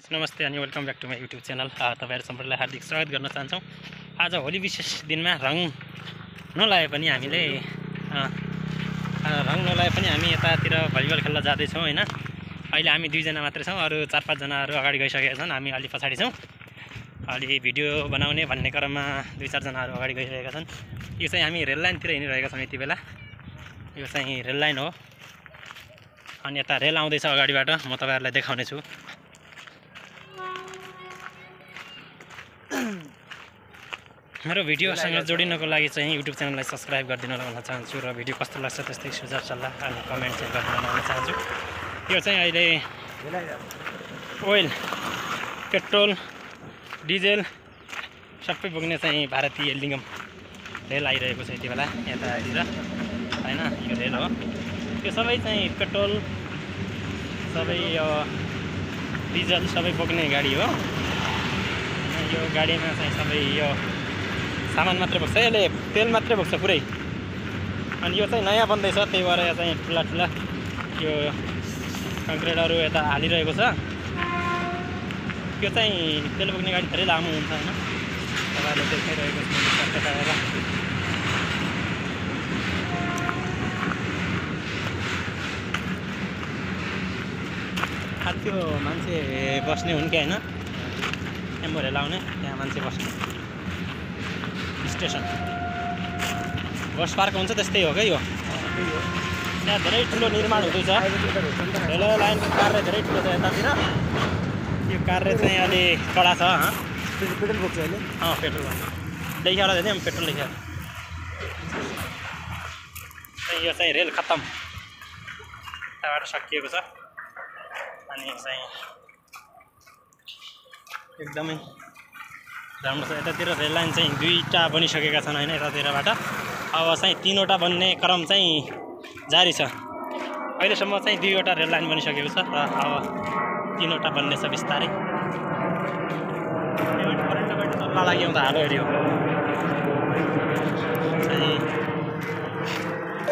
नमस्ते अनि welcome back to my YouTube channel. तपाईँहरू सम्पूर्णलाई हार्दिक स्वागत गर्न चाहन्छौँ। आज होली विशेष दिनमा रङ नलाए पनि हामी यतातिर भलिबल खेल्न जाँदैछौँ होइन। अहिले हामी दुईजना मात्रै छौँ, अरू 4-5 जनाहरू अगाडि गइसकेका छन्, हामी अलि पछाडि छौँ। अलि भिडियो बनाउने भन्ने क्रममा 2-4 जनाहरू अगाडि गइरहेका छन्। यो चाहिँ हामी रेल लाइनतिर हिँडिरहेका छौँ यति बेला। यो चाहिँ रेल लाइन हो अनि यता रेल आउँदैछ अगाडिबाट, म तपाईँहरूलाई देखाउने छु। मेरो भिडियोसँग जोडिनको लागि चाहिँ युट्युब च्यानललाई सब्सक्राइब गरिदिनु भन्न चाहन्छु र भिडियो कस्तो लाग्छ त्यस्तै सुझाव सल्लाह अनि कमेन्ट चाहिँ गरिदिनु भन्न चाहन्छु। यो चाहिँ अहिले ओइल, पेट्रोल, डिजेल सबै बोक्ने चाहिँ भारतीय निगम रेल आइरहेको छ यति बेला यतातिर होइन। यो रेल हो, यो सबै चाहिँ पेट्रोल, सबै यो डिजल सबै बोक्ने गाडी हो। यो गाडीमा चाहिँ सबै यो सामान मात्रै बोक्छ, यसले तेल मात्रै बोक्छ पुरै। अनि यो चाहिँ नयाँ बन्दैछ, त्यही भएर यहाँ चाहिँ ठुला यो कङ्क्रिटहरू यता हालिरहेको छ। यो चाहिँ तेल बोक्ने गाडी धेरै लामो हुन्छ होइन, तपाईँहरूले देखाइरहेको छ। त्यो मान्छे बस्ने हुन् कि होइन, एम्बोरे लाउने त्यहाँ मान्छे बस्ने स्टेसन, बस पार्क हुन्छ त्यस्तै हो क्या यो। त्यहाँ धेरै ठुलो निर्माण हुँदैछ, रेलवे लाइनको कार्य धेरै ठुलो छ यतातिर। यो कार्य चाहिँ अलि कडा छ। पेट्रोल बोक्छ अहिले, पेट्रोल लेखिएर दिने पेट्रोल लेखेर। यो चाहिँ रेल खत्तम, यताबाट सकिएको छ। अनि चाहिँ एकदमै राम्रो छ। यतातिर रेल लाइन चाहिँ 2टा बनिसकेका छन् होइन यतातिरबाट। अब चाहिँ 3वटा बन्ने क्रम चाहिँ जारी छ। अहिलेसम्म चाहिँ 2वटा रेल लाइन बनिसकेको छ र अब 3वटा बन्ने छ बिस्तारै। करेन्ट चल्न लाग्यो त हालो हेऱ्यो।